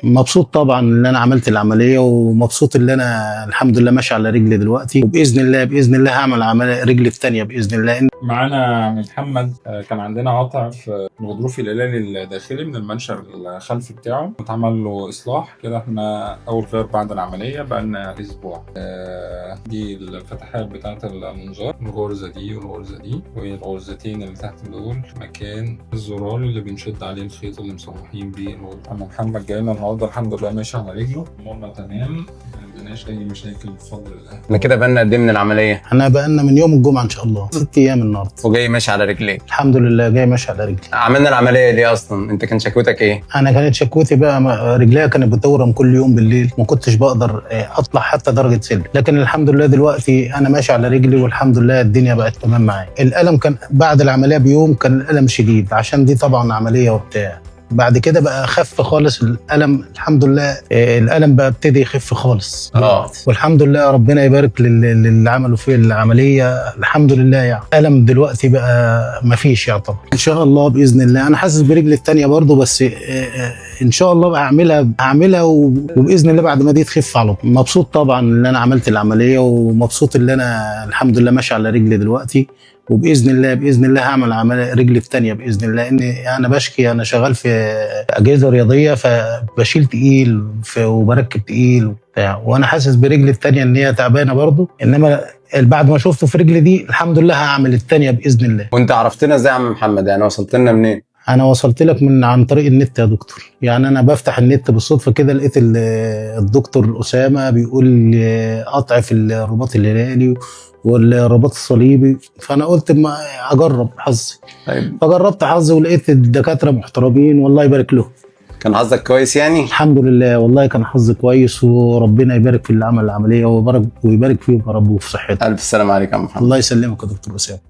مبسوط طبعا ان انا عملت العملية، ومبسوط ان انا الحمد لله ماشي على رجلي دلوقتي، وباذن الله باذن الله هعمل عملية رجلي الثانية باذن الله. معانا محمد، كان عندنا قطع في الغضروف الهلالي الداخلي من المنشر الخلفي بتاعه، اتعمل له اصلاح كده. احنا اول غير بعد العملية بقالنا اسبوع. دي الفتحات بتاعه المنظار، الغرزه دي والغرزه دي والغرزتين اللي تحت دول مكان الزرار اللي بنشد عليه الخيط اللي مصلحين بيه الغرزة. اما محمد جاي لنا النهارده الحمد لله ماشي على رجله، امورنا تمام، ما عندناش اي مشاكل بفضل الله. احنا كده بقالنا قد ايه من العملية؟ احنا بقالنا من يوم الجمعة ان شاء الله 6 ايام النهارده. وجاي ماشي على رجليك؟ الحمد لله جاي ماشي على رجلي. عملنا العملية ليه اصلا؟ انت كان شكوتك ايه؟ انا كانت شكوتي بقى رجليا كانت بتورم كل يوم بالليل، ما كنتش بقدر اطلع حتى درجه سلم، لكن الحمد لله دلوقتي انا ماشي على رجلي والحمد لله الدنيا بقت تمام معايا. الالم كان بعد العملية بيوم كان الالم شديد، عشان دي طبعا عملية وبتاع. بعد كده بقى خف خالص الالم الحمد لله. الالم بقى ابتدي يخف خالص دلوقتي. والحمد لله ربنا يبارك للي عملوا فيه العملية، الحمد لله. يعني الم دلوقتي بقى ما فيش يعتبر. ان شاء الله باذن الله انا حاسس برجلي الثانية برضو، بس ان شاء الله بقى هعملها وباذن الله بعد ما دي تخف على طول. مبسوط طبعا ان انا عملت العملية، ومبسوط ان انا الحمد لله ماشي على رجلي دلوقتي، وباذن الله باذن الله هعمل عملية رجلي الثانية باذن الله. ان انا بشكي، انا شغال في اجهزة رياضية فبشيل تقيل وبركب تقيل وبتاع، وانا حاسس برجلي الثانية ان هي تعبانة برضو، انما بعد ما شفته في رجلي دي الحمد لله هعمل الثانية باذن الله. وانت عرفتنا ازاي يا عم محمد؟ يعني وصلت لنا منين؟ انا وصلت لك من عن طريق النت يا دكتور. يعني انا بفتح النت بالصدفة كده لقيت الدكتور اسامة بيقول قطع في الرباط الهلالي والرباط الصليبي، فانا قلت ما اجرب حظي. طيب. فجربت حظي ولقيت الدكاترة محترمين والله يبارك لهم. كان حظك كويس يعني؟ الحمد لله والله كان حظي كويس، وربنا يبارك في اللي عمل العملية ويبارك فيهم يا رب وفي صحتهم. الف سلام عليك يا عم محمد. الله يسلمك يا دكتور اسامة.